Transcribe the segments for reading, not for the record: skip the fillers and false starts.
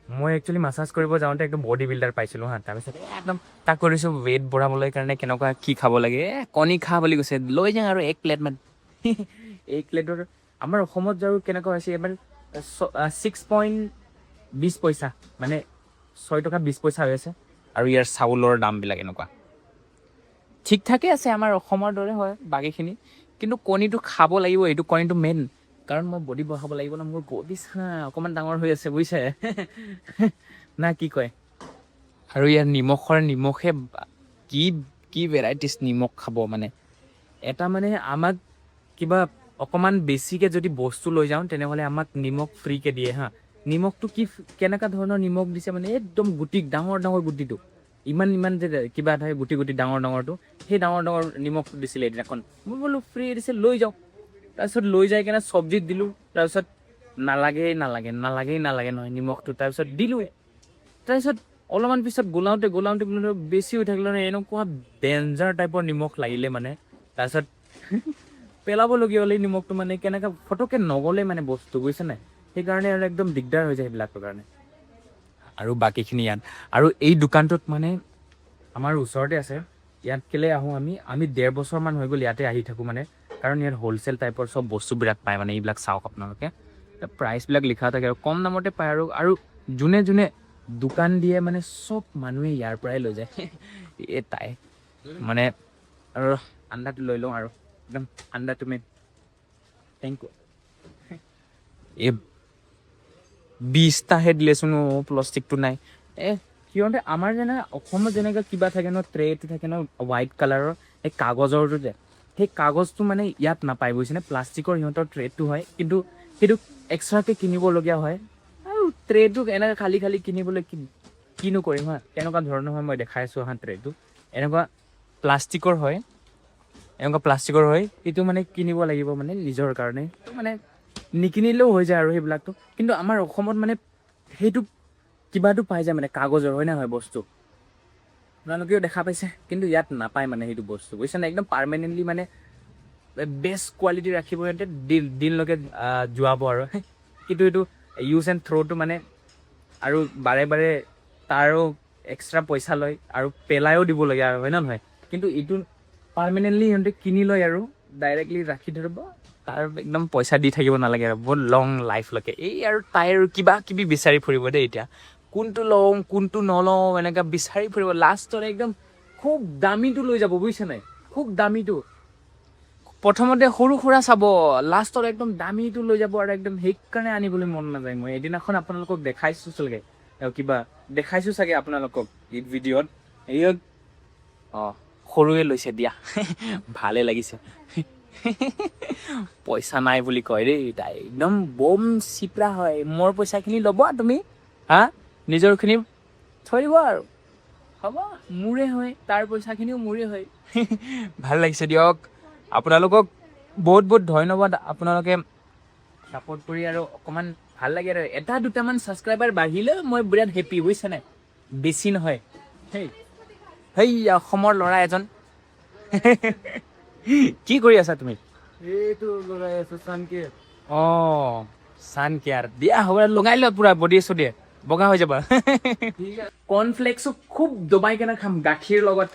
মই actually massage কৰিব যাওঁতে একদম বডি বিল্ডাৰ পাইছিলোঁ হা। তাৰপিছত একদম তাক কৰিছোঁ, ৱেইট বঢ়াবলৈ কাৰণে কেনেকুৱা কি খাব লাগে। কণী খা বুলি কৈছে, লৈ যাওঁ আৰু এক প্লেটমান। এক প্লেটৰ আমাৰ অসমত বাৰু কেনেকুৱা হৈছে এইবাৰ? 6.20 পইচা, মানে 6 টকা 20 পইচা হৈ আছে। আৰু ইয়াৰ চাউলৰ দামবিলাক এনেকুৱা ঠিক ঠাকে আছে, আমাৰ অসমৰ দৰে হয় বাকীখিনি। কিন্তু কণীটো খাব লাগিব, এইটো কণীটো মেইন, কাৰণ মই বডি বঢ়াব লাগিব ন। মোৰ বডি অকণমান ডাঙৰ হৈ আছে, বুজিছে না কি কয়? আৰু ইয়াৰ নিমখৰ নিমখে কি কি ভেৰাইটিছ নিমখ খাব। মানে এটা মানে আমাক কিবা অকণমান বেছিকৈ যদি বস্তু লৈ যাওঁ, তেনেহ'লে আমাক নিমখ ফ্ৰীকে দিয়ে হা। নিমখটো কি কেনেকুৱা ধৰণৰ নিমখ দিছে, মানে একদম গুটি, ডাঙৰ ডাঙৰ গুটিটো, ইমান ইমান যে কিবা এটা গুটি গুটি ডাঙৰ ডাঙৰটো, সেই ডাঙৰ ডাঙৰ নিমখটো দিছিলে এদিনাখন। মই বোলো ফ্ৰী দিছে, লৈ যাওঁ। তাৰপিছত লৈ যাই কেনে চব্জিত দিলোঁ। তাৰপিছত নালাগেই নালাগে, নালাগেই নালাগে নহয় নিমখটো। তাৰপিছত দিলোঁৱে। তাৰপিছত অলপমান পিছত গলাওঁতে গলাওঁতে গলাওঁতে বেছি হৈ থাকিলে নহয়, এনেকুৱা ডেঞ্জাৰ টাইপৰ নিমখ লাগিলে মানে। তাৰপিছত পেলাবলগীয়া হ'লে নিমখটো, মানে কেনেকুৱা ফটককৈ নগ'লে মানে বস্তু, বুজিছে নাই? সেইকাৰণে আৰু একদম দিগদাৰ হৈ যায় সেইবিলাকৰ কাৰণে। আৰু বাকীখিনি ইয়াত। আৰু এই দোকানটোত মানে আমাৰ ওচৰতে আছে। ইয়াত কেলৈ আহোঁ আমি? আমি 1.5 বছৰমান হৈ গ'ল ইয়াতে আহি থাকোঁ, মানে কাৰণ ইয়াত হ'লচেল টাইপৰ চব বস্তুবিলাক পায়। মানে এইবিলাক চাওক আপোনালোকে, প্ৰাইচবিলাক লিখা থাকে আৰু কম দামতে পায়। আৰু যোনে যোনে দোকান দিয়ে, মানে চব মানুহে ইয়াৰ পৰাই লৈ যায়। এই তাই মানে আৰু আণ্ডাটো লৈ লওঁ আৰু একদম আণ্ডাটো মেইন। Thank U. এই 20টাহে দিলেচোন। অ', প্লাষ্টিকটো নাই। সিহঁতে আমাৰ যেনে অসমত যেনেকৈ কিবা থাকে ন, ট্ৰেটো থাকে ন, হোৱাইট কালাৰৰ এই কাগজৰটো যে, সেই কাগজটো মানে ইয়াত নাপায়, বুজিছেনে? প্লাষ্টিকৰ সিহঁতৰ ট্ৰেটো হয়, কিন্তু সেইটো এক্সট্ৰাকৈ কিনিবলগীয়া হয়। আৰু ট্ৰেটো এনেকৈ খালী খালী কিনিবলৈ কি কিনো কৰিম হা? কেনেকুৱা ধৰণৰ হয় মই দেখাই আছোঁ হা। ট্ৰেটো এনেকুৱা প্লাষ্টিকৰ হয়, এনেকুৱা প্লাষ্টিকৰ হয়। সেইটো মানে কিনিব লাগিব মানে নিজৰ কাৰণে, মানে নিকিনিলেও হৈ যায় আৰু সেইবিলাকটো। কিন্তু আমাৰ অসমত মানে সেইটো কিবাটো পাই যায়, মানে কাগজৰ হয় নহয় বস্তু, আপোনালোকেও দেখা পাইছে। কিন্তু ইয়াত নাপায় মানে সেইটো বস্তু, বুজিছে নাই? একদম পাৰ্মানেণ্টলি মানে বেষ্ট কোৱালিটি ৰাখিব সিহঁতে, দিন দিনলৈকে যোৱাব। আৰু কিন্তু এইটো ইউজ এণ্ড থ্ৰ'টো মানে আৰু বাৰে বাৰে তাৰো এক্সট্ৰা পইচা লয় আৰু পেলাইও দিবলগীয়া হয় নে নহয়? কিন্তু এইটো পাৰ্মানেণ্টলি সিহঁতে কিনি লয় আৰু ডাইৰেক্টলি ৰাখি ধৰিব, তাৰ একদম পইচা দি থাকিব নালাগে আৰু বহুত লং লাইফলৈকে। এই আৰু তাইৰ কিবা কিবি বিচাৰি ফুৰিব দেই এতিয়া, কোনটো লওঁ কোনটো নলওঁ এনেকুৱা বিচাৰি ফুৰিব। লাষ্টত একদম খুব দামীটো লৈ যাব, বুজিছে নাই? খুব দামীটো। প্ৰথমতে সৰু সুৰা চাব, লাষ্টত একদম দামীটো লৈ যাব। আৰু একদম সেইকাৰণে আনিবলৈ মন নাযায়। মই এদিনাখন আপোনালোকক দেখাইছোঁ চাগে, কিবা দেখাইছোঁ চাগে আপোনালোকক এই ভিডিঅ'ত। এই অঁ, সৰুৱে লৈছে দিয়া, ভালে লাগিছে। পইচা নাই বুলি কয় দেই তাই, একদম বম চিপৰা হয়। মোৰ পইচাখিনি ল'ব তুমি হা, নিজৰখিনি থৈ দিব আৰু হ'ব, মোৰে হয়, তাৰ পইচাখিনিও মোৰে হয়। ভাল লাগিছে দিয়ক। আপোনালোকক বহুত বহুত ধন্যবাদ, আপোনালোকে ছাপোৰ্ট কৰি আৰু অকণমান ভাল লাগে। আৰু এটা দুটামান ছাবস্ক্ৰাইবাৰ বাঢ়িলে মই বিৰাট হেপী, বুজিছে নাই? বেছি নহয়। সেই সেই অসমৰ ল'ৰা এজন। কি কৰি আছা তুমি? এইটো লগাই আছো, চান কেয়াৰ। অঁ, চান কেয়াৰ। দিয়া হ'ব, লগাই লোৱা পুৰা বডিয়ে চডিয়ে বগা হৈ যাবা। কৰ্ণফ্লেক্সো খুব দবাই কেনে খাম গাখীৰ লগত।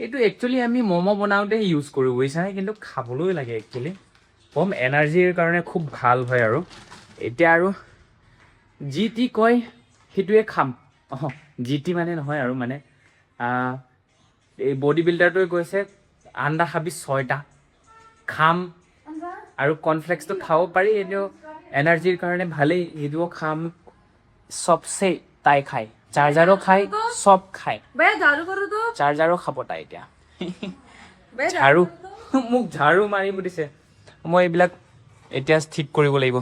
এইটো একচুৱেলি আমি ম'ম' বনাওঁতে ইউজ কৰোঁ, বুজিছানে? কিন্তু খাবলৈ লাগে একচুৱেলি, কম এনাৰ্জিৰ কাৰণে খুব ভাল হয়। আৰু এতিয়া আৰু যি টি কয় সেইটোৱে খাম। অঁ, যি টি মানে নহয় আৰু মানে এই বডি বিল্ডাৰটোৱে কৈছে আণ্ডা খাবি ছয়টা, খাম। আৰু কৰ্ণফ্লেক্সটো খাব পাৰি, এইটো এনাৰ্জিৰ কাৰণে ভালেই, সেইটোও খাম। চবচে তাই খায়, চাৰ্জাৰো খায়, চব খায়। भैया, झाड़ू करो तो। চাৰ্জাৰো খাব তাই এতিয়া। भैया। ঝাৰু, মোক ঝাৰু মাৰিব দিছে। মই এইবিলাক এতিয়া ঠিক কৰিব লাগিব।